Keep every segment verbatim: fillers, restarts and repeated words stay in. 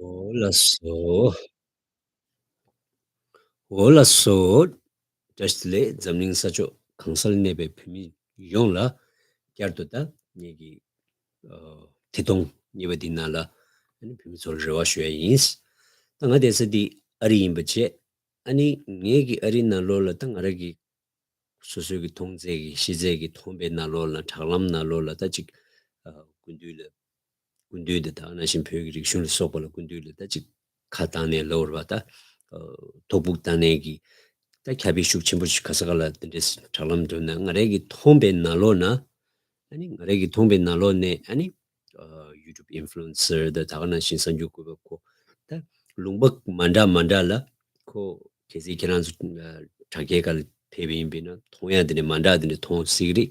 འོ་ལགས་སོ། འོ་ལགས་སོ། བཀྲ་ཤིས་བདེ་ལེགས། འཛམ་གླིང་ས་ཕྱོགས་གང་སར་གནས་པའི་བོད་མི་ཡོངས་ལ་བསྐྱར་དུ་ད་ངེད་ཀྱི་ཨ་ཐད་གཏོང་གཉིས་པ་འདི་ནང་ལ་ཨ་ནི་བོད་མི་ཚོར་རེ་བ་ཞུ་ཡ་ཡིན། ད་ང་བསྡད་ས་འདི་ཨ་རི་ཡིན་པ་བྱས། ཨ་ནི་ངེད་ཀྱི་ཨ་རི་ནང་ལོགས་ལ་ད་ང་རང་གི་སོ་སོའི་གི་མཐོང་ཚད་ཀྱི་ཤེས་ཚད་ཀྱི་མཐོང་པའི་ནང་ལོགས་ལ་དྲ་ལམ་ནང་ལོགས་ལ་ད་ཅིག་ཨ་སྐུ་མདུན་ལ་སྐུ་མདུན་དང་ད་ག་ནང་བཞིན་བོད་ཀྱི་རིག་གཞུང་ལ་སོགས་པ་ལ་སྐུ་མདུན་ལ་ད་ཅིག་ཁ་བཏང་ནས་ལབ་རེད་པ། ད་ཨ་ཐོག་ཕུག་བཏང་ནས་ཀྱི་ད་ཁྱབ་སྤེལ་ཤུགས་ཆེན་པོ་ཞིག་ག་ས་ག་ལ་དེ་འདྲའི་དྲ་ལམ་འགྲོ་ན་ང་རང་གི་མཐོང་པའི་ནང་ལོགས་ན། ཨ་ནི་ང་རང་གི་མཐོང་པའི་ནང་ལོགས་ནས་ཨ་ནི་ཨ་YouTube influencer་དང་ད་ག་ནང་བཞིན་གསར་འགྱུར་འགོད་པ་ཁོ་ད་ལུང་པ་མ་འདྲ་མ་འདྲ་ལ་ཁོ་གལ་སྲིད་ཁྱེད་རང་ཚོ་ཨ་དྲ་རྒྱའི་སྒང་ལ་ཕེབས་པ་ཡིན་པས་ན་མཐོང་ཡ་དེ་འདྲ་མ་འདྲ་དེ་འདྲ་མཐོང་སྲིད་ཀྱི་རེད།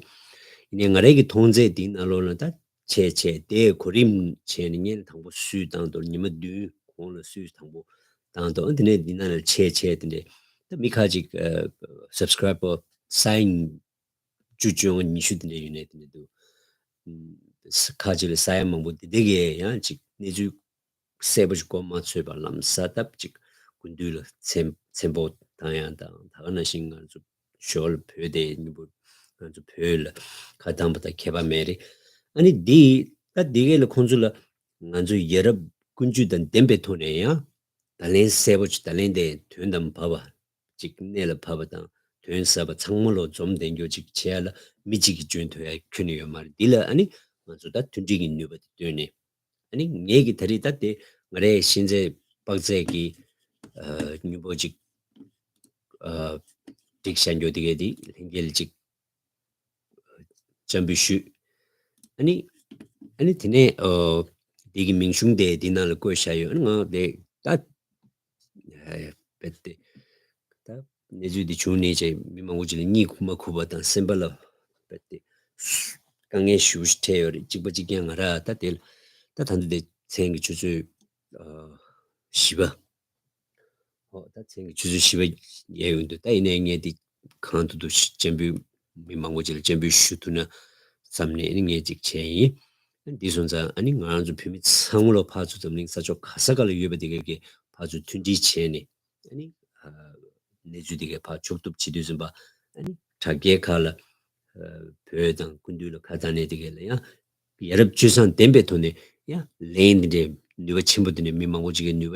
ཡིན་ནའི་ང་རང་གི་མཐོང་ཚད་དེའི་ནང་ལོགས་ན་ད་བྱས་བྱས་དེ་གོ་རིམ་བྱས་ནས་ཉིན་དང་པོ་སུས་བཏང་འདུག་ཉི་མ་བདུན་གོང་ལ་སུས་དང་པོ་བཏང་འདུག་དེ་ནས་འདི་ནང་ལ་བྱས་བྱས་དེ་འདྲ་ད་མི་ཁ་ཅིག་ཨ་subscriber་sign་བཅུ་བཅོ་ལྔ་ཉི་ཤུ་དེ་འདྲ་ཡོད་ནའི་དེ་འདྲ་འདུག་ཨུམ། ཁ་ཅིག་ལ་ས་ཡ་མང་པོ་འདི་འདྲ་གས་ཡང་ཅིག་གནས་ཚུལ་གསལ་པོ་ཞིག་གོ་མ་ཆོད་པར་ལམ་སང་ཅིག་སྐུ་མདུན་ལ་མཚན་མཚན་དཔོག་བཏང་ཡ་དང་ད་ག་ནང་བཞིན་ང་ཚོ་ཞོར་ལ་བོད་དེ་མི་འབོར་ང་ཚོ་བོད་ལ་ཁ་བཏང་པ་དང་ཁྱད་པར་མེད་རེད། ཨ་ནི་འདི་ད་འདི་གས་ལ་ཁོང་ཚོ་ལ་ང་ཚོ་ཡ་རབས་ཀུན་སྤྱོད་དང་ལྡན་པའི་ཐོག་ནས་ཡང་བརྡ་ལན་གསལ་པོ་ཅིག་བརྡ་ལན་དེ་དོན་དང་བབ་པ། ཅིག་གནད་ལ་ཕབ་པ་དང་དོན་ཟབ་པ་ཚང་མ་ལོ་འཛོམས་ལྡན་རྒྱུ་ཅིག་བྱས་ལ་མི་གཅིག་གིས་འཇོན་ཐུབ་ཡ་ཁྱོན་ནས་ཡོད་མ་རེད། འདི་ལ་ཨ་ནི་ང་ཚོ་ད་མཐུན་སྒྲིལ་གྱི་ནུས་པ་དེ་བཏོན་ནས་ཨ་ནི་ངེད་ཀྱི་ད་རེས་ད་དེ་ང་རའི་ཤེས་ཚད་དཔག་ཚད་ཀྱི་ཨ་སྙིང་པོ་ཅིག་ཨ་སྒྲིག་བཞག་རྒྱུ་དེ་གས་དེ་ལྷན་རྒྱས་ལ་ཅིག་སྤྱན་འབུལ་ཞུས། ཨ་ནི་ཨ་ནི་དེ་ནས་ཨ་དེ་གི་མིང་གཞུང་དེ་དེ་ནང་ལ་བཀོད་བཞག་ཡོད། ཨ་ནི་ང་དེ་ད་ཨ་རྦད་དེ་ད་གནས་ཚུལ་འདི་བྱུང་ནས་ཅེས་མི་མང་པོ་ཅིག་ལ་གཉིད་ཁུག་མ་ཁུག་པ་དང་སེམས་པ་ལ་རྦད་དེ་དཀའ་ངལ་ཞེ་པོ་ཞིག་འཕྲད་ཡོད་རེད། གཅིག་པ་གཅིག་རྐྱང་ང་རང་ད་དེ་ད་ད་ལྟ་དེ་མཚན་གྱི་ཆུ་ཚོད་ཨ་བཞི་པ། ཨོ་ད་མཚན་གྱི་ཆུ་ཚོད་བཞི་པ་ཡས་ཡོང་དུས་ད་ཡིན་ནའི་ངས་འདི་གང་ཐུབ་ཐུབ་ཞིག་སྤྱན་འབུལ་མི་མང་པོ་ཅིག་ལ་སྤྱན་འབུལ་ཞུ་ཐུབ་ན་བསམ་ནས་ཨ་ནི་ངས་ཅིག་བྱས་ཡིན། འདི་སོང་ཙང་ཨ་ནི་ང་རང་ཚོ་བོད་མི་ཚང་མ་ལོ་ཕར་ཚུར་འཛམ་གླིང་ས་ཕྱོགས་ག་ས་ག་ལ་ཡོད་པ་དེ་གའི་གི་ཕར་ཚུར་མཐུན་སྒྲིལ་བྱས་ནས་ཨ་ནི་ཨ་གནས་ཚུལ་དེ་གའི་ཕར་ཕྱོགས་གཏུབ་བྱེད་དུས་ཙམ་པ་ཨ་ནི་དྲ་རྒྱའི་ཁག་ལ་ཨ་བོད་དང་སྐུ་མདུན་ལ་ཁ་བཏང་ནས་དེ་གའི་ལ་ཡང་ཡ་རབས་སྤྱོད་བཟང་ལྡན་པའི་ཐོག་ནས་ཡང་ལན་འདི་འདྲའི་ནུས་པ་ཆེན་པོ་འདི་འདྲའི་མི་མང་པོ་ཅིག་གིས་ནུས་པ་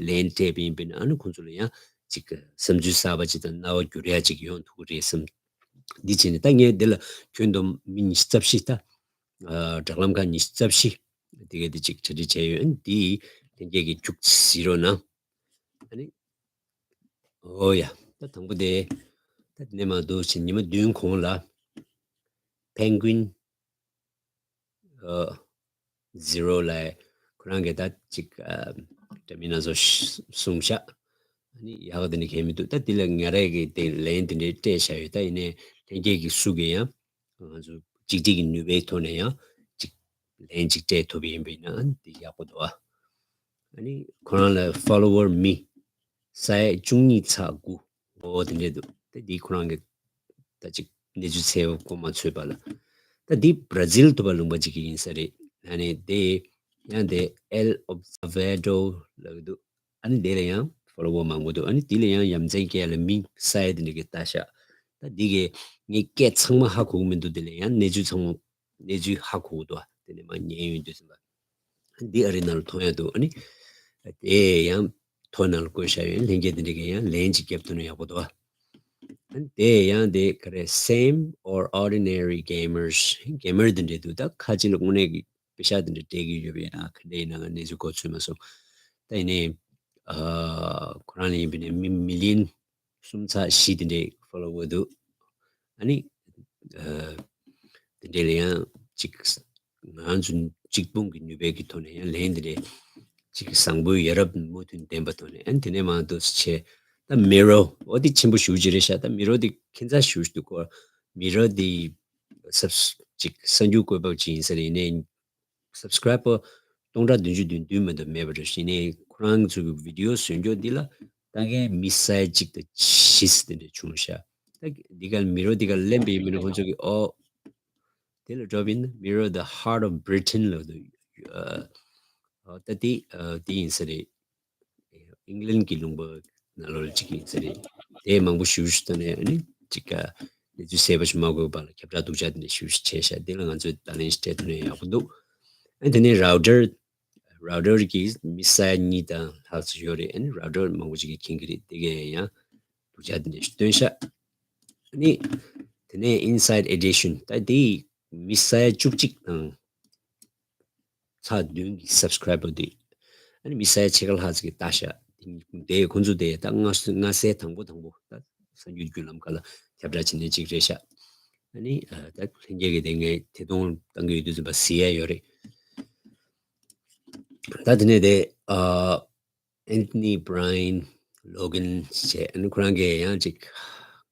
ལན་སྤྲད་པ་ཡིན་པས་ན་ཨ་ནི་ཁོང་ཚོ་ལ་ཡང་ཅིག་བསམ་ཚུལ་གསར་པ་ཅིག་དང་རྣ་བ་བསྒྱུར་ཡ་ཅིག་ཡོང་ཐུབ་ཀྱི་རེད་བསམ། འདི་བྱས་ནས་ད་ངས་འདི་ལ་ཁྱོན་བསྡོམས་མི་ཉི་ཤུ་རྩ་བཞི་ད་ཨ་དྲ་ལམ་ཁག་ཉི་ཤུ་རྩ་བཞི་དེ་གས་འདི་ཅིག་གྲ་སྒྲིག་བྱས་ཡོད། ཨ་ནི་འདི་ལྷན་རྒྱས་ཀྱིས་རྒྱུགས་གཟིགས་རོགས་གནང་། ཨ་ནི་ཨོ་ཡ་ད་དང་པོ་དེ་ད་དེ་ནས་མར་འདུག་བྱས་ཉི་མ་བདུན་གོང་ལ་Penguin ཨ་Zero་ལ་ཁོ་རང་གིས་ད་ཅིག་ཨ་འདྲ་མིན་སྣ་ཚོགས་གསུངས་ཤག་ཨ་ནི་ཡག་དེ་འདྲ་གང་མི་འདུག་ད་དེ་ལ་ང་རང་གིས་དེ་ལན་དེ་འདྲ་སྤྲད་བཞག་ཡོད། ད་ཡིན་ནའི་ལྷན་རྒྱས་ཀྱི་སུ་གིས་ཡང་ང་ཚོ་གཅིག་སྒྲིལ་གྱི་ནུས་པའི་ཐོག་ནས་ཡང་ཅིག་ལན་ཅིག་སྤྲད་ཐུབ་པ་ཡིན་པས་ན་འདི་ཡག་པོ་འདུག་ཨ་ཨ་ནི་ཁོ་རང་ལ་Follow Me་ས་ཡ་བཅུ་གཉིས་ཚེག་དགུ་འོ་དེ་འདྲ་འདུག་ད་འདི་ཁོ་རང་གི་ད་ཅིག་གནས་ཚུལ་གསལ་པོ་གོ་མ་ཆོད་པ་ལ། ད་འདི་Brazil་དུ་བ་ལུང་པ་ཅིག་གི་ཡིན་ས་རེད། ཨ་ནི་དེ་ཡང་དེ་El Observador་ལབ་ཀྱི་འདུག་ཨ་ནི་དེ་ལ་ཡང་Follower་མང་པོ་འདུག་ཨ་ནི་དེ་ལ་ཡང་ཡ་མཚན་སྐྱེ་ལ་མི་ས་ཡ་དེ་འདྲ་གི་ལྟ་ཤག་ད་འདི་གི་ངས་སྐད་ཚང་མ་ཧ་གོ་གི་མི་འདུག་དེ་ལ་ཡང་གནས་ཚུལ་ཚང་མ་གནས་ཚུལ་ཧ་གོ་གི་འདུག་དེ་ནས་མ་ཉན་ཡོང་དུས་ཙམ་པ། འདི་ཨ་རི་ནང་ལ་མཐོང་ཡ་འདུག་ཨ་ནི་དེ་ཡང་ཐོ་ནང་ལ་བཀོད་བཞག་ཡོད། ལྷན་རྒྱས་དེ་འདྲ་གིས་ཡང་ལན་ཅིག་བརྒྱབ་ཐུབ་ན་ཡག་པོ་འདུག་ཨ་ནི་དེ་ཡང་དེ་ག་རེ་Same or Ordinary Gamers། Gamer་དེ་འདྲ་འདུག་ད་ཁ་ཅིག་ལ་དངོས་གནས་ཀྱི་པེ་ཤག་དེ་འདྲ་སྤྲད་ཀྱི་ཡོད་པ་ཡིན་ན་ག་འདྲ་ཡིན་ན་ང་གནས་ཚུལ་གོ་ཚོད་མ་སོང་། ད་ཡིན་ནའི་ཨ་ཁོ་རང་ལ་ཡིན་པ་ཡིན་ན་མི་མི་ལི་ཡོན་གསུམ་ཚེག་བཞི་དེ་འདྲའི་Follower་འདུག་ཨ་ནི་ཨ་དེ་འདྲའི་ལ་ཡང་ཅིག་ང་ཚོ་གཅིག་སྤུངས་ཀྱི་ནུས་པའི་གི་ཐོག་ནས་ཡང་ལན་དེ་འདྲའི་ཅིག་བཟང་པོའི་ཡ་རབས་མོས་མཐུན་ལྡན་པ་ཐོག་ནས་ཨ་ནི་དེ་ནས་མར་འདུག་སེ་བྱས། ད་Miro་འོ་དེ་ཆེན་པོ་ཞེ་པོ་ཅིག་རེད་ཤག་ད་Miro་དེ་ཁྱད་མཚར་ཞེ་པོ་ཅིག་འདུག་གོ། Miro་དེ་སབ་ཅིག་གསར་འགྱུར་བཀོད་པ་ཅིག་ཡིན་ས་རེད། ཡིན་ནའི་Subscriber་སྟོང་ཕྲག་བདུན་ཅུ་དོན་བདུན་མ་གཏོགས་མེད་པ་རེད། ཡིན་ནའི་ཁོ་རང་ཚོ་གི་Video་བཟོ་རྒྱུ་འདི་ལ་ལྟ་མཁན་མི་ས་ཡ་གཅིག་དང་བཞི་དེ་འདྲ་བྱུང་ཤག་ད་འདི་ག་Miro་འདི་ག་ལེན་པའི་མི་ནི་ཁོང་ཚོ་གི་ཨོ་དེ་ལ་འགྲོ་བ་ཡིན་ན་Miro the Heart of Britain་ལབ་འདུག་ཨ་ ཨ་ད་དེ་ཨ་དེ་ཡིན་ས་རེད། ཨིང་ལན་གྱི་ལུང་པ་ནང་ལོགས་ལ་གཅིག་ཡིན་ས་རེད། དེ་མང་པོ་ཞུ་ཞུ་ད་ནས་ཨ་ནི་གཅིག་ག་གནས་ཚུལ་གསལ་པོ་ཞིག་མ་གོ་བ་ལ་ཁྱབ་བསྒྲགས་སྡུག་ཅག་དེ་འདྲ་ཞུ་ཞུ་བྱས་ཤག་དེ་ལ་ང་ཚོས་བརྡ་ལན་ཞིག་སྤྲད་ཐུབ་ན་ཡག་པོ་འདུག་ཨ་དེ་ནས་རའུ་ཊར་རའུ་ཊར་གྱིས་མི་ས་ཡ་གཉིས་དང་ལྷག་ཙམ་ཡོད་རེད། ཨ་ནི་རའུ་ཊར་མང་པོ་ཅིག་གིས་མཁྱེན་གྱི་རེད། དེ་གས་ཡང་སྡུག་ཅག་དེ་འདྲ་ཞིག་སྟོན་ཤག་ཨ་ནི་དེ་ནས་Inside Edition ད་དེ་མི་ས་ཡ་བཅུ་གཅིག་དང་ཚེག་བདུན་གྱི་སབ་སི་ཀ་རའི་བར་དེ། ཨ་ནི་མི་ས་ཡ་ཕྱེད་ཀ་ལྷག་ཙམ་གྱིས་ལྟ་ཤག་དེ་ཁོང་ཚོ་དེ་ད་སྔ་སྔ་སའི་དང་པོ་དང་པོ་ད་གསར་འགྱུར་བརྒྱུད་ལམ་ཁག་ལ་ཁྱབ་བསྒྲགས་བྱེད་མཁན་གཅིག་རེད་ཤག་ཨ་ནི་ད་ལྷན་རྒྱས་ཀྱིས་དེ་ངས་ཐད་གཏོང་བཏང་གི་ཡོད་དུས་ཙམ་པ་གཟིགས་ཡ་ཡོད་རེད། ད་དེ་ནས་དེ་ཨ་Anthony Brian Logan བྱས། ཨ་ནི་ཁོ་རང་གིས་ཡང་ཅིག་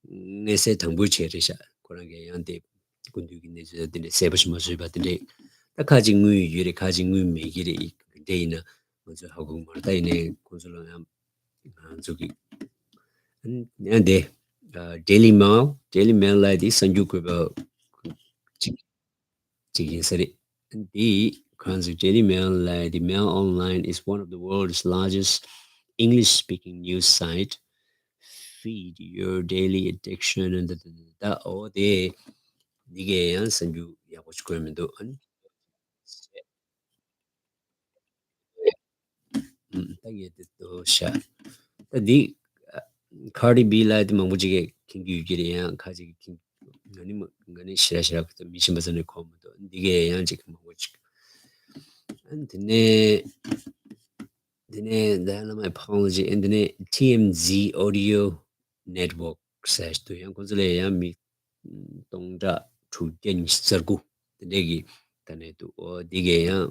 སྔ་སའི་དང་པོའི་ཆེད་རེད་ཤག་ཁོ་རང་གིས་ཡང་དེ་སྐུ་མདུན་གྱི་གནས་ཚུལ་དེ་འདྲ་གསལ་པོ་ཞིག་མ་བཟོས་པ་དེ་འདྲས། ད་ཁ་ཅིག་དངུལ་ཡོད་རེད། ཁ་ཅིག་དངུལ་མེད་ཀྱི་རེད། ཡིག་འདྲ་ཡིན་ན་ང་ཚོས་ཧ་གོ་གི་མ་རེད། ད་ཡིན་ནའི་ཁོང་ཚོ་ལ་ཡང་ང་ཚོ་གི་ཡང་དེ་Daily Mail Daily Mail ལ་དེ་གསར་འགྱུར་བཀོད་པ་ཅིག་ཅིག་ཡིན་ས་རེད། འདི་ཁོང་ཚོ་Daily Mail ལ་The Mail Online is one of the world's largest English speaking news site. Feed your daily addiction and the the the the ཨོ་དེ་འདི་གས་ཡང་གསར་འགྱུར་ཡག་པོ་ཞིག་བཀོད་མི་འདུག་ཨ་ནི། ད་ངས་དེ་ལྟོས་ཤག་ད་འདི་Cardi B ལ་དེ་མང་པོ་ཅིག་གིས་མཁྱེན་གྱི་ཡོད་ཀྱི་རེད། ཡང་ཁ་ཅིག་གིས་མཁྱེན། ང་ནི་མ་ང་ནི་ཞེ་དྲག་ཞེ་དྲག་ད་མི་ཤེས་པ་ཙམ་ནས་གོ་མི་འདུག་འདི་གས་ཡང་ཅིག་མང་པོ་ཅིག་ཨ་ནི་དེ་ནས་དེ་ནས་Dilemma Apology ཨ་ནི་དེ་ནས T M Z Audio Network ཟེར་དུ་ཡང་ཁོང་ཚོ་ལ་ཡང་མི་སྟོང་ཕྲག་དྲུག་བརྒྱ་ཉི་ཤུ་རྩ་དགུ་དེ་འདྲས་ཀྱི་ད་ནས་འདུག་ཨོ་འདི་གས་ཡང་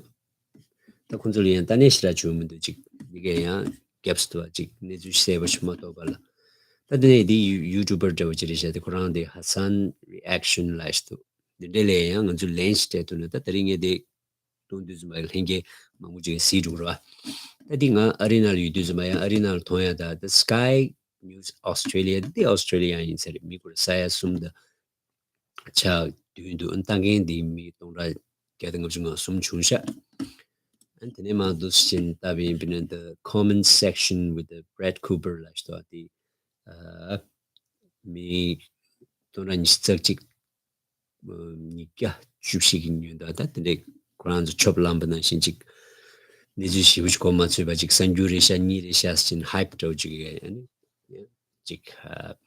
ད་ཁོང་ཚོ་ལ་ཡང་ལྟ་ནས་ཞེ་དྲག་བྱུང་མི་འདུག་ཅིག་འདི་གས་ཡང་རྒྱབ་སུ་འདུག་ཅིག་གནས་ཚུལ་གསལ་པོ་ཞིག་མ་གཏོགས་པ་ལ། ད་དེ་ནས་འདི་ཡུ་ཡུ་ཊུབ་པར་འདྲ་བོ་ཅིག་རེད་ཤག་དེ་ཁོ་རང་དེ་Hasan Reaction ལབ་ཞིག་འདུག་འདི་འདྲས་ལ་ཡང་ང་ཚོས་ལན་ཞིག་སྤྲད་ཐུབ་ན། ད་དེ་རིང་ངས་དེ་གཏོང་དུས་ཙམ་པ་ལྷན་རྒྱས་མང་པོ་ཅིག་གིས་གཟིགས་འགྲོ་གི་རེད་པ། ད་འདི་ང་ཨ་རི་ནང་ལ་ཡོད་དུས་ཙམ་པ་ཡང་ཨ་རི་ནང་ལ་མཐོང་ཡ་ད་ད་Sky News Australia འདི་ཨོ་སི་ཊྲེ་ལི་ཡ་ཡིན་ས་རེད། མི་ཁོ་རང་ས་ཡ་གསུམ་དང་ཕྱེད་ཀ་བདུན་འདུག་ཨ་ནི་ལྟ་མཁན་འདི་མི་སྟོང་ཕྲག་བརྒྱ་དང་ལྔ་བཅུ་ང་གསུམ་བྱུང་ཤག་ཨ་ནི་དེ་ནས་མར་འདུག་སེ་བྱས་ནས་ལྟ་བ་ཡིན་པ་ན་The Comment Section with the Brett Cooper ལབ་ཞིག་འདུག་ཨ་དེ་ཨ་མི་སྟོང་ཕྲག་ཉི་ཤུ་རྩ་གཅིག་ཉིས་བརྒྱ་བཅུ་བཞི་གི་ཉོན་དག་ད་དེ་འདྲས་ཁོ་རང་ཚོ་ཆོབ་ལངས་པ་ནང་བཞིན་ཅིག་གནས་ཚུལ་ཞིབ་པོ་ཞིག་གོ་མ་ཆོད་པ་ཅིག་གསར་འགྱུར་རེད་ཤག་གཉིས་རེད་ཤག་ཟེར་ནས་ཧའེབ་འདྲ་བོ་ཅིག་གིས་ཨ་ནི་ཅིག་ཨ་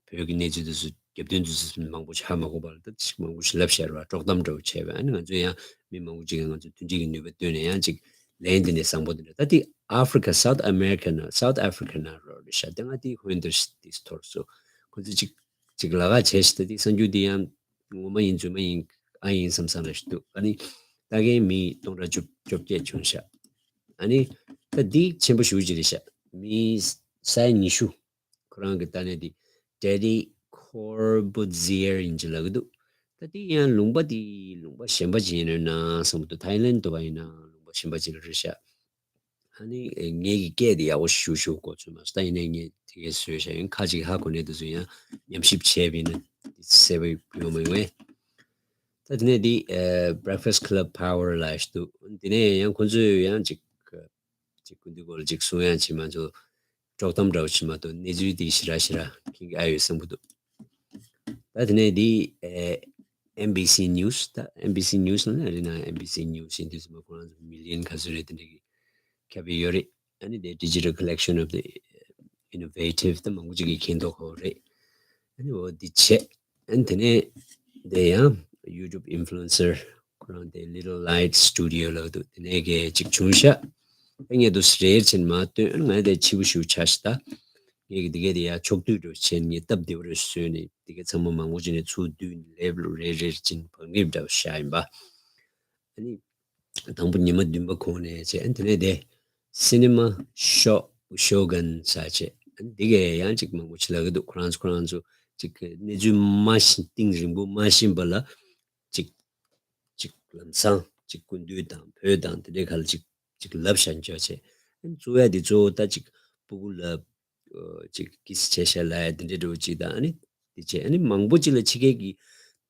བོད་ཀྱི་གནས་ཚུལ་དེ་ཚོ་རྒྱབ་མདུན་དུ་ཚུད་མང་པོ་ཞིག་ཧ་མ་གོ་བ་ལ་ད་ཅིག་མང་པོ་ཞིག་ལབ་བཤད་པ་དཀྲོག་གཏམ་འདྲ་བོ་བྱས་པས། ཨ་ནི་ང་ཚོ་ཡང་མི་མང་པོ་ཅིག་གིས་ང་ཚོ་མཐུན་སྒྲིལ་གྱི་ནུས་པ་བཏོན་ནས་ཡང་ཅིག་ལན་འདི་ནས་བཟང་པོ་འདི་འདྲ་ད་དེ་ཨ་ཧྥི་རི་ཀ་South America ན་South Africa ན་རོ་རེད་ཤག་ད་ང་དེ་ཧོན་དར་དེ་ཐོར་སོ་ཁོ་ཚོ་ཅིག་ཅིག་ལ་ཁ་བྱས་ཤིག་ད་དེ་གསར་འགྱུར་དེ་ཡང་ངོ་མ་ཡིན་རྫུན་མ་ཡིན་ཨ་ཡིན་བསམ་བསམ་ལ་ཞིག་འདུག་ཨ་ནི་ལྟ་མཁན་མི་སྟོང་ཕྲག་བཅོ་བཅོ་བརྒྱད་བྱུང་ཤག་ཨ་ནི་ད་འདི་ཆེན་པོ་ཞེ་པོ་ཅིག་རེད་ཤག་མི་ས་ཡ་ཉི་ཤུ་ཁོ་རང་གི་ལྟ་གནས་དེ་Deddy Corbuzier ཡིན་གྱི་ལབ་ཀྱི་འདུག་ད་དེ་ཡང་ལུང་པ་དེ་ལུང་པ་གཞན་པ་ཅིག་ཡིན་ན་བསམ་གྱི་འདུག་ཐའི་ལན་དུ་བ་ཡིན་ན་ལུང་པ་གཞན་པ་ཅིག་ལ་རེད་ཤག་ཨ་ནི་ངེད་ཀྱི་སྐད་དེ་ཡག་པོ་ཞུ་ཞུ་གོ་ཚོད་མ་སོང་། ད་ཡིན་ནའི་ངས་དེ་གས་བཟོས་བཞག་ཡིན། ཁ་ཅིག་ཧ་གོ་ནས་དེ་ཚོ་ཡང་ཉམས་ཞིབ་བྱས་པ་ཡིན་ན་གསལ་པོ་ཡོང་མ་ཡོང་ངས། ད་དེ་ནས་འདི་ཨ་Breakfast Club Power ལབ་ཞིག་འདུག་དེ་ནས་ཡང་ཁོ་ཚོས་ཡང་ཅིག་ཅིག་སྐུ་མདུན་སྐོར་ལ་ཅིག་གསུང་ཡང་བྱེད་མ་ཚོ་དཀྲོག་གཏམ་འདྲ་བོ་བྱེད་མ་གཏོགས་གནས་ཚུལ་འདི་ཞེ་དྲག་ཞེ་དྲག་མཁྱེན་གྱི་ཨ་ཡོད་བསམ་གྱི་འདུག་ད་དེ་ནས་འདི་ཨེ་N B C News ད་N B C News ལབ་ན་རེད་ན་N B C News ཡིན་དུས་ཙམ་པ་ཁོ་རང་ཚོ་མི་ལི་ཡོན་ག་ཚོད་རེད་དེ་འདྲ་གི་ཁྱབ་པའི་ཡོད་རེད། ཨ་ནི་དེ་Digital Collection of the Innovative ད་མང་པོ་ཅིག་གིས་མཁྱེན་མདོག་ཁ་པོ་རེད། ཨ་ནི་འོ་འདི་བྱས། ཨ་ནི་དེ་ནས་དེ་ཡང་YouTube Influencer ཁོ་རང་དེ་Little Light Studio ལབ་འདུག་དེ་ནས་གས་ཅིག་བྱུང་ཤག་ཨ་ངས་དུ་རེར་ཕྱིན་མ་སྟོན་ང་དེ་ཕྱི་པོ་ཞུ་ཆ་ཞིག་ད། ངས་གི་དེ་གས་དེ་ཡ་ཕྱོགས་བསྡུས་འདྲ་བྱས་ནས་སྟབས་བདེ་བོ་རེ་བཟོས་ནས་དེ་གས་ཚང་མ་མང་པོ་བྱས་ནས་ཚུར་བསྡུས་ནས་ལེབ་རེ་རེར་ཕྱིན་བང་རིམ་འདྲ་བོ་བཞག་ཡིན་པ། ཨ་ནི། དང་པོ་ཉི་མ་བདུན་པ་གོང་ནས་བྱས་ཨ་ནི་དེ་ནས་དེ་Cinema Show Shogun ཟེར་བྱས་ཨ་ནི་དེ་གས་ཡང་ཅིག་མང་པོ་ཅིག་ལབ་ཀྱི་འདུག་ཁོ་རང་ཚོ་ཁོ་རང་ཚོ་ཅིག་གནས་ཚུལ་མ་ཤེས་གཏིང་རིང་པོ་མ་ཤེས་པ་ལ་ཅིག་ཅིག་ལམ་སང་ཅིག་སྐུ་མདུན་དང་བོད་དང་དེ་འདྲའི་ཁ་ལ་ཅིག་ཅིག་ལབ་བཞག་འཇོག་བྱས་ཨ་ནི་གཙོ་བོ་ཡ་དེ་གཙོ་བོ་ད་ཅིག་སྤུ་གུ་ལ་ཅིག་ཀིས་བྱས་བཞག་ལབ་ཡ་དེ་འདྲའི་འདྲ་བོ་ཅིག་དང་ཨ་ནི་དེ་བྱས་ཨ་ནི་མང་པོ་ཅིག་ལ་ཕྱི་རྒྱལ་གྱི་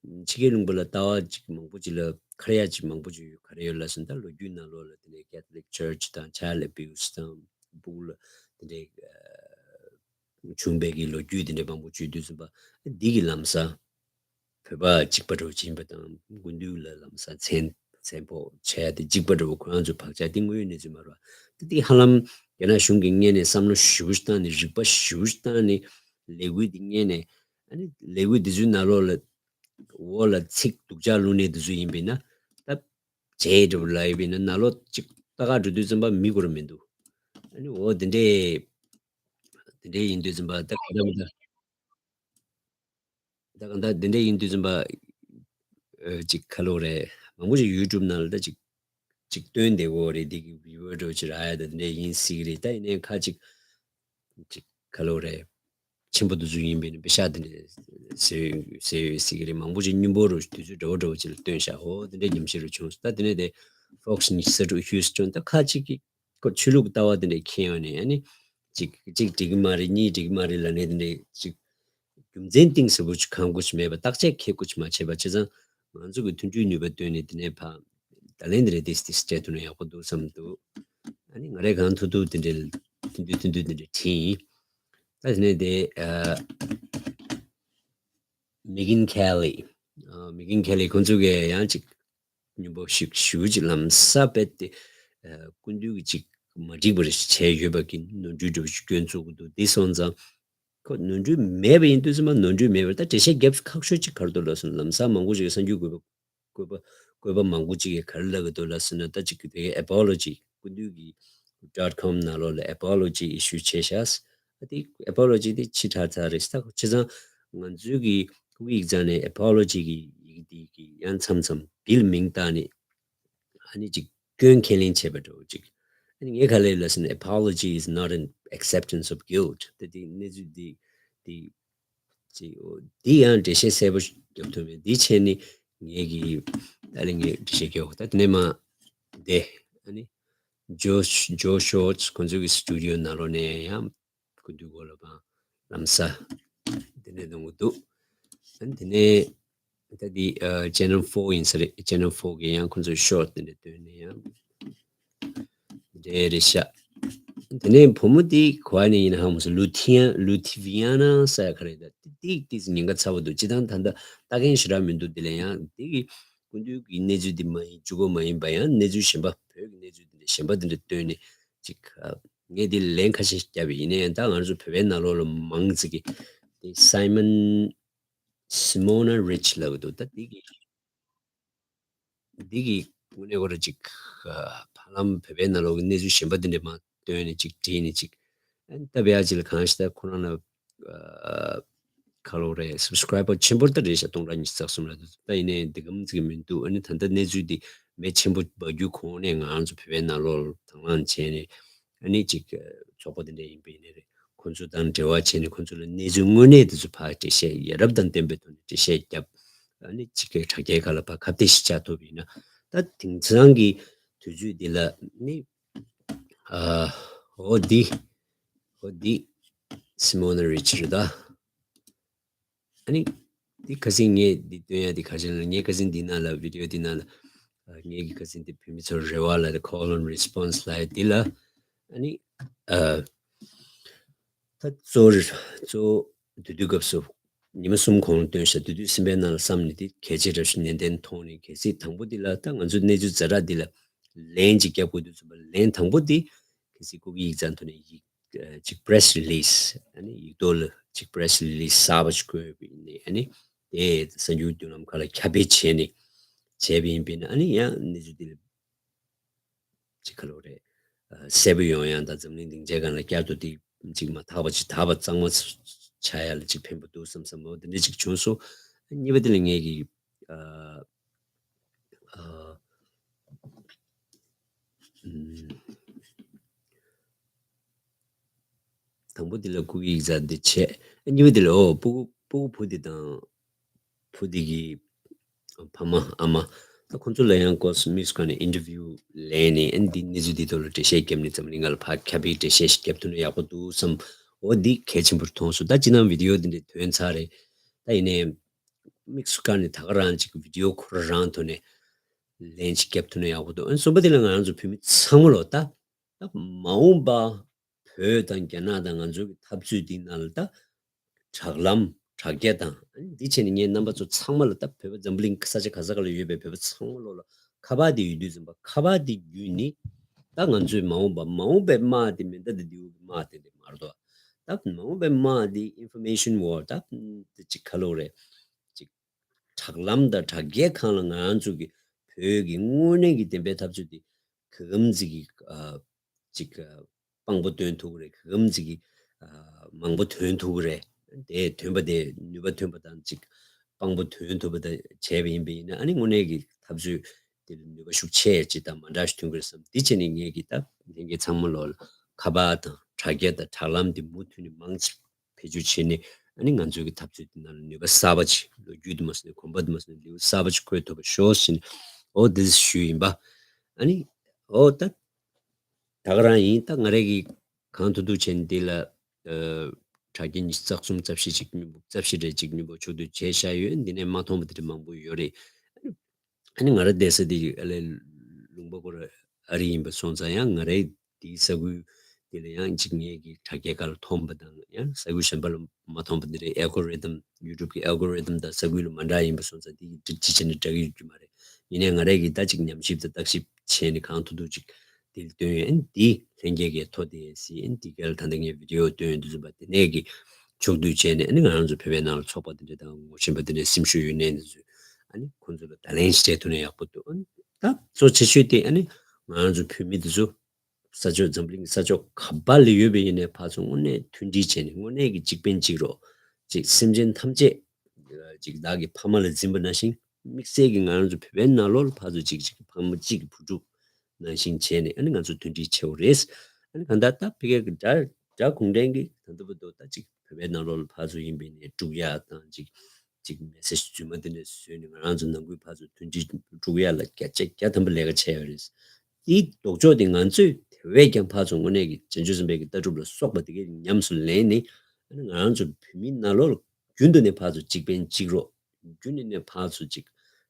ཕྱི་རྒྱལ་ལུང་པ་ལ་ལྟ་བ་ཅིག་མང་པོ་ཅིག་ལ་ཁ་ར་ཡ་ཅིག་མང་པོ་ཅིག་ཡོད། ག་རེ་ཡོད་ལབ་སོང་ད་ལོ་རྒྱུས་ནང་ལོགས་ལ་དེ་ནས་Catholic Church དང་Child Abuse དང་ཕྲུ་གུ་ལ་དེ་འདྲའི་བྱུང་བའི་གི་ལོ་རྒྱུས་དེ་འདྲའི་མང་པོ་བརྗོད་དུས་ཙམ་པ་འདི་གི་ལམ་སང་བོད་པ་གཅིག་པ་འདྲ་བོ་ཅིག་ཡིན་པ་དང་སྐུ་མདུན་ལ་ལམ་སང་མཚན་མཚན་ཕོག་བྱས་ཏེ་གཅིག་པ་འདྲ་བོ་ཁོ་རང་ཚོ་བག་ཆགས་འདི་དངོས་ཡོད་གནས་ཚུལ་མ་རེད་པ། ད་འདི་ཧ་ལམ་རྒྱ་ནག་གཞུང་གི་ངོས་ནས་བསམ་བློ་ཞེ་པོ་ཞིག་བཏང་ནས་རིག་པ་ཞེ་པོ་ཞིག་བཏང་ནས་ལས་འགུལ་འདི་ངོས་ནས་ཨ་ནི་ལས་འགུལ་འདི་ཚོའི་ནང་ལོགས་ལ་འོག་ལ་ཚིག་སྡུག་ཅག་བླུགས་ནས་འདི་ཚོ་ཡིན་པས་ན་ད་བྱས་འདྲ་བོ་ལབ་ཡོད་པས་ན་ནང་ལོགས་གཅིག་ལྟ་ག་འགྲོ་དུས་ཙམ་པ་མི་དགོས་ར་མི་འདུག་ཨ་ནི་འོ་འདི་འདྲས་འདི་འདྲས་ཡིན་དུས་ཙམ་པ་ད་ག་འདྲ་མི་འདྲ། ད་གང་ལྟར་འདི་འདྲ་ཡིན་དུས་ཙམ་པ། ཨ། ཅིག་ཁ་ལོ་རེད། མང་པོ་ཞིག་YouTube ནང་ལ་ད་ཅིག་ཅིག་སྟོན་བསྡད་ཡོད་རེད། འདི་གི་viewer འདྲ་བོ་ཅིག་རག་ཡ་ད་འདི་འདྲ་ཡིན་སྲིད་ཀྱི་རེད། ད་ཡིན་ནའི་ཁ་ཅིག་ཅིག་ཁ་ལོ་རེད། ཆེན་པོ་འདི་ཚོ་ཡིན་པས་ན་པེ་ཤག་འདི་འདྲ་ཟེར་ཟེར་ཡོད་སྲིད་ཀྱི་རེད། མང་པོ་ཅིག་སྙོམས་པོ་རུ་དུས་ཚོད་འདྲ་བོ་འདྲ་བོ་ཅིག་ལ་སྟོན་ཤག་འོ་འདི་འདྲ་ཉམས་ཞིབ་རུ་བྱུང་སོང་། ད་འདི་ནས་དེ་Fox News གསར་འགྲོས་Houston ད་ཁ་ཅིག་གིས། ཁོ་ཆོས་ལུགས་ལྟ་བ་དེ་འདྲ་མཁྱེན་ཡོང་ནས་ཨ་ནི་གཅིག་གཅིག་འགྲིག་གི་མ་རེད། གཉིས་འགྲིག་གི་མ་རེད་ལབ་ནས་དེ་འདྲ་གཅིག་རྒྱུ་མཚན་གཏིང་ཟབ་པོ་ཅིག་གང་དགོས་ཀྱི་མེད་པ། བརྟག་དཔྱད་མཁས་པོ་ཅིག་མ་བྱས་པ་བྱས་ཙང་ང་ཚོ་གི་མཐུན་སྒྲིལ་ནུས་པ་བཏོན་ནས་དེ་ནས་ཕར་ད་ལན་དེ་འདྲ་ཏིས་ཏིས་སྤྲད་ཐུབ་ན་ཡག་པོ་འདུག་བསམ་འདུག་ཨ་ནི་ང་རས་གང་ཐུབ་ཐུབ་དེ་འདྲ་ཐུན་ཐུན་ཐུན་ཐུན་དེ་འདྲ་བྲིས་ཡིན། ད་དེ་ནས་དེ་ཨ། Megyn Kelly ཨ། Megyn Kelly ཁོང་ཚོ་གིས་ཡང་ཅིག་སྙོམས་པོ་ཞིག་ཞུ་ཅིག་ལམ་སང་རྦད་དེ་ཨ། སྐུ་མདུན་གྱི་ཅིག་མ་འགྲིག་པ་རེ་ཞིག་བྱས་ཡོད་པ་གི་ནོར་འཁྲུལ་འདྲ་བོ་ཞིག་སྐྱོན་བཙུགས་ཀྱི་འདུག་འདི་སོང་ཙང་ཁོ་ནོར་འཁྲུལ་མེད་པ་ཡིན་དུས་ཙམ་པ་ནོར་འཁྲུལ་མེད་པར་ད་འགྲེལ་བཤད་རྒྱབ་ཁག་ཤོས་ཅིག་ག་རེ་འདུག་ལབ་སོང་ལམ་སང་མང་པོ་ཞིག་གིས་གསར་འགྱུར་འགོད་པ་འགོད་པ་འགོད་པ་མང་པོ་ཅིག་གིས་ག་རེ་ལབ་ཀྱི་འདུག་ལབ་སོང་ན་ད་ཅིག་གི་དེ་གའི་apology སྐུ་མདུན་གྱི་dot com ནང་ལོགས་ལ་apology issue བྱས་ཤག་ཨ་དེ་apology དེ་ཕྱི་དྲགས་ཚར་རེད་ད། བྱས་ཙང་ང་ཚོའི་གི་སྐུ་ཡིག་ཚང་ནས་apology གི་ཡི་གེ་དེ་གི་ཡང་མཚམས་མཚམས་bill མིང་བཏགས་ནས་ཨ་ནི་ཅིག་སྐྱོན་ཁས་ལེན་བྱས་པ་འདྲ་བོ་ཅིག་ཨ་ནི་ངས་ག་ལབ་ལབ་སོང་ན་apology is not an acceptance of guilt ད་དེ་གནས་ཚུལ་དེ་དེ་ཅིག་འོ་འདི་ཡང་འགྲེལ་བཤད་གསལ་པོ་ཞིག་རྒྱབ་ཐུབ་མེད། འདི་བྱས་ནས་ངས་ཀྱི་ད་ལན་ངས་འགྲེལ་བཤད་རྒྱབ་ད་དེ་ནས་མ་དེ་ཨ་ནི་Joe Joe Schwartz ཁོང་ཚོའི་གི་studio ནང་ལོགས་ནས་ཡང་སྐུ་མདུན་སྐོར་ལ་བང་ལམ་སང་དེ་ནས་གནང་གི་འདུག་ཨ་ནི་དེ་ནས་ད་འདི་ཨ་Channel four ཡིན་ས་རེད། Channel four གི་ཡང་ཁོང་ཚོའི་short དེ་འདྲ་བཏོན་ནས་ཡང་འདྲ་རེད་ཤག་དེ་ནས་བུ་མོ་དེ་ག་བ་ནས་ཡིན་ན་ཧ་མ་སོང་། Luthia- Lutviana ཟེར་ག་རེ་ད་དེ་དེ་ཏིས་ཉེན་ཁ་ཚ་བོ་འདུག་སྤྱི་བཏང་ད་ལྟ་ལྟ་མཁན་ཞེ་དྲག་མི་འདུག་དེ་ལ་ཡང་དེ་གི་སྐུ་མདུན་གྱི་གནས་ཚུལ་དེ་མ་ཡིན་གཅིག་པོ་མ་ཡིན་པ་ཡང་གནས་ཚུལ་གཞན་པ་བོད་ཀྱི་གནས་ཚུལ་དེ་འདྲ་གཞན་པ་དེ་འདྲ་བཏོན་ནས་ཅིག་ཨ། ངས་དེ་ལན་ཁ་ཤས་བརྒྱབ་པ་ཡིན་ན་ཡང་ད་ང་ཚོ་བོད་པའི་ནང་ལོགས་ལ་མང་ཙི་གི་དེ་Simon- Simona Rich ལབ་ཀྱི་འདུག་ད་འདི་གི་འདི་གི་དངོས་གནས་ཁོ་ར་ཅིག་ཨ། ཧ་ལམ་བོད་པའི་ནང་ལོགས་ཀྱི་གནས་ཚུལ་གཞན་པ་འདི་འདྲ་མ་བཏོན་ནས་ཅིག་བྲིས་ནས་ཅིག་ཨ་ནི་ད་བེ་ཨ་ཅི་ལ་གང་ཞིག་ད་ཁོ་རང་ལ་ཨ། ཁ་ལོ་རེད། Subscriber ཆེན་པོ་ད་རེད་ཤག་སྟོང་ཕྲག་ཉི་ཤུ་རྩ་གསུམ་ལ་འདུག་ད་ཡིན་ནའི་འདི་གམ་ཙི་གི་མི་འདུག་ཨ་ནི་ད་ལྟ་གནས་ཚུལ་འདི་མེ་ཆེན་པོ་འབར་རྒྱུ་གོང་ནས་ང་ཚོ་བོད་པའི་ནང་ལོགས་དང་བླངས་བྱས་ནས་ཨ་ནི་ཅིག་ཚོགས་པ་འདི་འདྲ་ཡིན་པ་ཡིན་ནའི་རེད། ཁོང་ཚོ་དང་འབྲེལ་བ་བྱས་ནས་ཁོང་ཚོ་ལ་གནས་ཚུལ་དངོས་གནས་དེ་ཚོ་ཕར་འགྲེལ་བཤད་ཡ་རབས་དང་ལྡན་པའི་ཐོག་ནས་འགྲེལ་བཤད་བརྒྱབ། ཨ་ནི་ཅིག་གི་དྲ་རྒྱའི་ཁ་ལ་ཕར་ཁ་གཏད་ཞིག་བཅག་ཐུབ་པ་ཡིན་ན་ད་དེང་སང་གི་དུས་ཚོད་འདི་ལ་ནི་ཨ། འོ་འདི་འོ་འདི་Simona Rich རེད་ད། ཨ་ནི་འདི་ཁ་སང་ངས་འདི་སྟོན་ཡ་འདི་ཁ་ཤས་ལ་ངས་ཁ་སང་འདི་ནང་ལ་video འདི་ནང་ལ་ཨ། ངས་ཀྱི་ཁ་སང་འདི་བོད་མི་ཚོར་རེ་བ་ལ་the call and response ལ་འདི་ལ་ཨ་ནི་ཨ། ད་གཙོ་བོ་གཙོ་བོ་དེ་དུས་སྐབས་སུ་ཉི་མ་གསུམ་གོང་ལ་བཏོན་ཤག་དེ་དུས་སེམས་པའི་ནང་ལ་བསམ་ནས་དེ་གལ་ཆེ་འདྲ་ཞིག་ནན་ཏན་མཐོང་ནས་གལ་སྲིད་དང་པོ་འདི་ལ་ད་ང་ཚོ་གནས་ཚུལ་ཛ་དྲག་འདི་ལ་ལན་ཅིག་རྒྱབ་དགོས་དུས་ཙམ་པ་ལན་དང་པོ་འདི་གལ་སྲིད་སྐུ་གི་ཡིག་ཚང་ཐོག་ནས་ཡིག་ཅིག་press release ཨ་ནི་ཡིག་ཐོག་ལ་ཅིག་press release གསར་པ་ཞིག་བཀོད་པ་ཡིན་ནའི་ཨ་ནི་དེ་གསར་འགྱུར་མདུན་ལམ་ཁག་ལ་ཁྱབ་སྤེལ་བྱས་ནས་བྱས་པ་ཡིན་པས་ན་ཨ་ནི་ཡང་གནས་ཚུལ་འདི་ལ་ཅིག་ག་ལོ་རེད། གསལ་པོ་ཡོང་ཡང་དང་འཛམ་གླིང་སྡིངས་ཆའི་སྒང་ལ་བསྐྱར་དུ་དེ་ཅིག་མ་དག་པ་ཅིག་དག་པ་གཙང་མ་ཆགས་ཡ་ལ་ཅིག་ཕན་པོ་འདུག་བསམ་བསམ་འོ་དེ་འདྲ་ཅིག་བྱུང་སོང་། གཉིས་པ་དེ་ལ་ངས་ཀྱི་ཨ། ཨ། ཨུམ། དང་པོ་འདི་ལ་སྐུ་ཡིག་ཟེར་འདི་བྱས། གཉིས་པ་འདི་ལ་འོ་སྤུ་གུ་སྤུ་གུ་བུ་འདི་དང་བུ་འདི་གི་ཕ་མ་ཨ་མ་ད་ཁོང་ཚོ་ལ་ཡང་སྐོར་སུ་མིས་ཀ་ནས་interview ལེན་ནས་ཨ་ནི་འདི་གནས་ཚུལ་འདི་ཐོག་ལ་འགྲེལ་བཤད་བརྒྱབ་ནས་འཛམ་གླིང་ལ་ཕར་ཁྱབ་པའི་འགྲེལ་བཤད་ཞིག་བརྒྱབ་ཐུབ་ན་ཡག་པོ་འདུག་བསམ། འོ་འདི་གལ་ཆེན་པོར་མཐོང་སོང་། ད་སྤྱིར་བཏང་video འདི་འདྲ་ཐོན་ཚར་རེད། ད་ཡིན་ནའི་ དམིགས་སུ་བཀར་ནས་ད་ག་རང་ཅིག་བི་ཌི་ཡོ་ཁོ་རང་ཐོག་ནས་ལན་ཅིག་བརྒྱབ་ཐུབ་ན་ཡག་པོ་འདུག་ཨ་ནི་གསུམ་པ་དེ་ལ་ང་རང་ཚོ་བོད་མི་ཚང་མ་ལོ་ད་ད་མ་འོངས་པ་བོད་དང་རྒྱ་ནག་དང་ང་ཚོའི་འཐབ་རྩོད་འདི་ནང་ལ་ད་དྲག་ལམ་དྲག་རྒྱ་དང་ཨ་ནི་འདི་བྱས་ནས་ངས་རྣམ་པ་ཚོ་ཚང་མ་ལ་ད་བོད་པ་འཛམ་བུ་གླིང་ས་ཆ་ག་ས་ག་ལ་ཡོད་པའི་བོད་པ་ཚང་མ་ལོ་ལ་ཁ་པར་འདི་ཡོད་དུས་ཙམ་པ་ཁ་པར་འདི་བརྒྱུད་ནས་ད་ང་ཚོའི་མ་འོངས་པ་མ་འོངས་པའི་དམག་འདི་མེ་མདའ་འདི་འདིའུ་གི་དམག་དེ་འདྲ་མ་རེད་དོ། ད་མ་འོངས་པའི་དམག་འདི་ཨིན་ཕོར་མེ་ཤན་ཝར་ད་འདི་ཅིག་ག་ལོ་རེད། ཅིག་དྲག་ལམ་དང་དྲག་རྒྱལ་ཁང་ལ་ང་རང་ཚོ་གི་བོད་ཀྱི་དངོས་གནས་ཀྱི་བདེན་པའི་འཐབ་རྩོད་འདི་ག་གམ་ཟིག་གི་ཨ་ཅིག་ཨ་དཔང་པོ་སྟོན་ཐུབ་ཀྱི་རེད། ག་གམ་ཟིག་གི་ཨ་མང་པོ་ཐོན་ཐུབ་ཀྱི་རེད། དེ་ཐོན་པ་དེ་ནུས་པ་ཐོན་པ་དང་ཅིག་དཔང་པོ་ཐོན་ཐུབ་པ་དང་བྱས་པ་ཡིན་པ་ཡིན་ན་ཨ་ནི་དངོས་གནས་ཀྱི་འཐབ་རྩོད་དེ་ལ་ནུས་པ་ཤུགས་ཆེ་ཅིག་དང་མ་འདྲ་ཞིག་ཐོན་གྱི་རེད་བསམ། འདི་བྱས་ནས་ངས་ཀྱི་ད་ལྷན་རྒྱས་ཚང་མ་ལོ་ལ་ཁ་པར་དང་དྲ་རྒྱ་དང་དྲ་ལམ་འདི་མུ་མཐུད་ནས་མང་ཆེ་བེད་སྤྱོད་བྱས་ནས་ཨ་ནི་ང་ཚོའི་གི་འཐབ་རྩོད་འདི་ནང་ལ་ནུས་པ་གསར་པ་ཅིག་ལོ་རྒྱུས་དུ་མ་སོང་ནས་གོམ་པ་དུ་མ་སོང་ནས་ལེའུ་གསར་པ་ཅིག་བཀོད་ཐུབ་པ་ཤོག་ཟེར་ནས་ཨོ་འདི་ཞུས་ཡིན་པ། ཨ་ནི་ཨོ་ད་ད་ག་རང་ཡིན། ད་ང་རེ་གི་གང་ཐུབ་ཐུབ་བྱས་ནས་འདི་ལ་ཨ་དྲ་རྒྱ་ཉི་ཤུ་རྩ་གསུམ་རྩ་བཞི་ཅིག་སྙོམས་པོ་རྩ་བཞི་རེ་ཅིག་སྙོམས་པོ་ཕྱོགས་བསྡུས་བྱས་བཞག་ཡོད། འདི་ནས་མ་མཐོང་བ་དེ་འདྲ་མང་པོ་ཡོད་རེད། ཨ་ནི་ང་ར་བསྡད་ས་དེ་ཨ་ལས་ལུང་པ་སྐོར་ཨ་རི་ཡིན་པ་སོང་ཙང་ཡང་ང་རའི་དེའི་ས་ཁུལ་དེ་ལ་ཡང་ཅིག་ངས་ཀྱི་དྲ་རྒྱའི་ཁ་ལ་མཐོང་པ་དང་ཡང་ས་ཁུལ་གཞན་པ་ལ་མ་མཐོང་པ་འདི་རེད། ཨལ་གོ་རི་དམ་ཡུ་ཊུབ་ཀྱི་ཨལ་གོ་རི་དམ་དང་ས་ཁུལ་ལ་མ་འདྲ་ཡིན་པ་སོང་ཙང་དེ་གི་ཅི་བྱས་ནས་འདྲ་གི་ཡོད་རྒྱུ་མ་རེད། ཡིན་ནའི་ང་རའི་གི་ད་ཅིག་ཉམས་ཞིབ་དང་བརྟག་ཞིབ་བྱས་ནས་གང་ཐུབ་ཐུབ་ཅིག་དེ་ལ་སྟོན་ཡོད། ཨན་དེ་ལྷན་རྒྱས་ཀྱི་ཐོ་དེ་སི་ཨན་དེ་ག་ལ་ད་ལྟ་ངས་བི་ཌི་ཡོ་སྟོན་ཡོད་འདུག་ཟེར་བ་དེ་ནས་ཀྱི་ཕྱོགས་བསྡུས་བྱས་ནས་ཨ་ནི་ང་རང་ཚོ་བོད་པའི་ནང་ལ་ཚོགས་པ་དེ་འདྲ་དང་ངོ་ཤེས་པ་དེ་འདྲ་སེམས་ཤུགས་ཡོད་ནས་འདི་ཚོས་ཨ་ནི་ཁོང་ཚོ་ལ་བརྡ་ལན་ཞིག་སྤྲད་ཐུབ་ན་ཡག་པོ་འདུག་ཨ་ནི་ད་གཙོ་ཆེ་ཤོས་དེ་ཨ་ནི་ང་རང་ཚོ་བོད་མི་འདི་ཚོ་ས་ཕྱོགས་འཛམ་གླིང་གི་ས་ཕྱོགས་ག་པ་ལ་ཡོད་པ་ཡིན་ནའི་ཕར་ཚུར་དངོས་གནས་མཐུན་སྒྲིལ་བྱས་ནས་དངོས་གནས་ཀྱི་གཅིག་ཕན་གཅིག་རོགས་ཅིག་སེམས་ཅན་ཐམས་ཅད་ཅིག་བདག་གི་ཕ་མ་ལ་འཛིན་པ་ནང་བཞིན་དམིགས་བསལ་གྱི་ང་རང་ཚོ་བོད་པའི་ནང་ལོགས་ལ་ཕར་ཚུར་གཅིག་གཅིག་གི་ཕ་མ་གཅིག་གི་བུ་ཕྲུག་ནང་བཞིན་བྱས་ནས་ཨ་ནི་ང་ཚོ་མཐུན་སྒྲིལ་བྱེད་དགོས་རེད། ཨ་ནི་གང་ལྟར་ད་ཕ་གི་དགྲ་དགྲ་གུང་ཁྲན་གྱིས་ད་ལྟ་བར་དུ་ད་ཅིག་བོད་པའི་ནང་ལོགས་ལ་ཕར་ཚུར་ཡིན་པའི་ནས་དཀྲུག་ཡག་དང་ཅིག་ཅིག་མེ་སེ་ཇི་རྫུན་མ་དེ་འདྲ་བཟོས་ནས་ང་རང་ཚོ་ནང་ཁུལ་ཕར་ཚུར་མཐུན་སྒྲིལ་དཀྲུག་ཡག་ལ་བརྒྱ་ཆ་བརྒྱ་ཐམ་པ་ལས་ཀ་བྱས་ཡོད་རེད། དེའི་ལྡོག་ཕྱོགས་དེ་ང་ཚོས་དེ་བས་ཀྱང་ཕར་ཚུར་དངོས་གནས་ཀྱི་བྱང་ཆུབ་སེམས་དཔའི་གི་ལྟ་གྲུབ་ལ་སོགས་པ་དེ་གའི་ཉམས་སུ་ལེན་ནས་ང་རང་ཚོ་བོད་མིའི་ནང་ལོགས་ལ་རྒྱུན་དུ་ནས་ཕར་ཚུར་གཅིག་ཕན་གཅིག་རོགས་རྒྱུན་ནས་ནས་ཕར་ཚུར་གཅིག་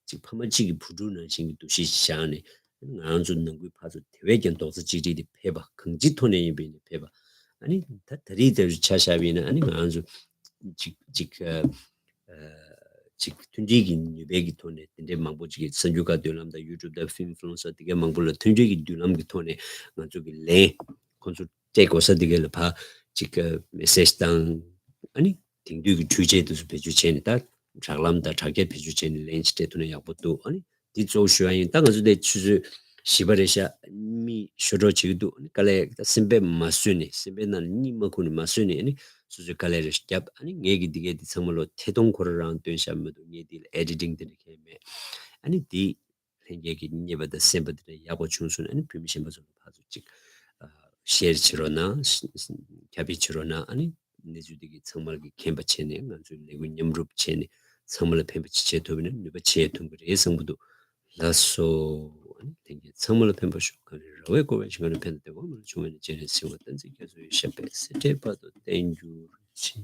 གཅིག་ཕ་མ་གཅིག་གི་བུ་ཕྲུག་ནང་བཞིན་གྱི་འདུ་ཤེས་བཞག་ནས་ང་རང་ཚོ་ནང་ཁུལ་ཕར་ཚུར་དེ་བས་ཀྱང་རྡོག་རྩ་གཅིག་སྒྲིལ་དེ་ཕེབས་པ་གང་ཅིའི་ཐོག་ནས་ཡིན་པའི་ནས་ཕེབས་པ། ཨ་ནི་ད་ད་རེས་ད་རེས་ཆ་བཞག་པ་ཡིན་ན་ཨ་ནི་ང་རང་ཚོ་གཅིག་གཅིག་ཨ། ཅིག་མཐུན་སྒྲིལ་གྱི་ནུས་པའི་གི་ཐོག་ནས་དེ་འདྲའི་མང་པོ་ཅིག་གི་གསར་འགྱུར་ཁག་མདུན་ལམ་དང་ཡུ་ཊུབ་དང་ཕིམ་ཕུ་ལོང་སར་དེ་གའི་མང་པོ་ལ་མཐུན་སྒྲིལ་གྱི་མདུན་ལམ་གྱི་ཐོག་ནས་ང་ཚོ་གི་ལན་ཁོང་ཚོ་སྤྲད་དགོས་ས་དེ་གའི་ལ་ཕར་ཅིག་མེ་སེ་ཇི་དང་ཨ་ནི་དེང་དུས་ཀྱི་འཕྲུལ་ཆས་དེ་ཚོ་བེད་སྤྱོད་བྱས་ནས་ད་དྲ་ལམ་དང་དྲ་རྒྱ་བེད་སྤྱོད་བྱས་ནས་ལན་ཅིག་སྤྲད་ཐུབ་ན་ཡག་པོ་འདུག་ཨ་ནི་འདི་གཙོ་བོ་ཞུ་བ་ཡིན། ད་ང་ཚོ་དེ་ཆུ་ཚོད་བཞི་པ་རེད་ཤག་མི་ཤོར་འགྲོ་བྱེད་ཀྱི་འདུག་ཨ་ནི་དཀའ་ལས་ད་སེམས་པས་མ་བཟོད་ནས་སེམས་པའི་ནང་ལ་གཉིད་མ་ཁུག་ནས་མ་བཟོད་ནས་ཨ་ནི། སོ་སོའི་དཀའ་ལས་རེ་བརྒྱབ། ཨ་ནི་ངས་ཀྱི་འདི་གའི་འདི་ཚང་མ་ལོ་ཐད་གཏོང་ཁོ་རང་རང་སྟོན་བཞག་མི་འདུག་ངས་འདི་ལ་ཨེ་ཌི་ཊིང་དེ་འདྲ་གང་ཡང་མེད། ཨ་ནི་འདི་ལྷན་རྒྱས་ཀྱི་མཉེས་པ་དང་སེམས་པ་དེ་འདྲ་ཡག་པོ་བྱུང་སོང་ན་ཨ་ནི་བོད་མི་གཞན་པ་ཚོ་ལ་ཕར་ཚུར་ཅིག་ཨ་ཤེར་བྱེད་རོགས་གནང་། ཁྱབ་སྤེལ་བྱེད་རོགས་གནང་། ཨ་ནི་གནས་ཚུལ་འདི་གི་ཚང་མ་གི་མཁྱེན་པ་བྱས་ནས་ང་ཚོའི་ལས་འགུལ་མཉམ་རུབ་བྱས་ནས་ཚང་མ་ལ་ཕན་པ་ཅིག་བྱེད་ཐུབ་པ་ན་ནུས་པ་ཆེ་ཐོན་གི་རེད་བསམ་གི་འདུག་ལགས་སོ། ཨ་ནི་ལྷན་རྒྱས་ཚང་མ་ལ་ཕན་པ་ཤོག་གངས་རི་ར་བས་བསྐོར་བའི་ཞིང་ཁམས་ནི་ཕན་བདེ་བ་མ་ལ་འབྱུང་བའི་ནི་སྤྱན་རས་གཟིགས་དབང་བསྟན་འཛིན་རྒྱ་མཚོ་ཡི་ཞབས་པད་སྲིད་མཐའི་བར་དུ་བརྟན་གྱུར་ཅིག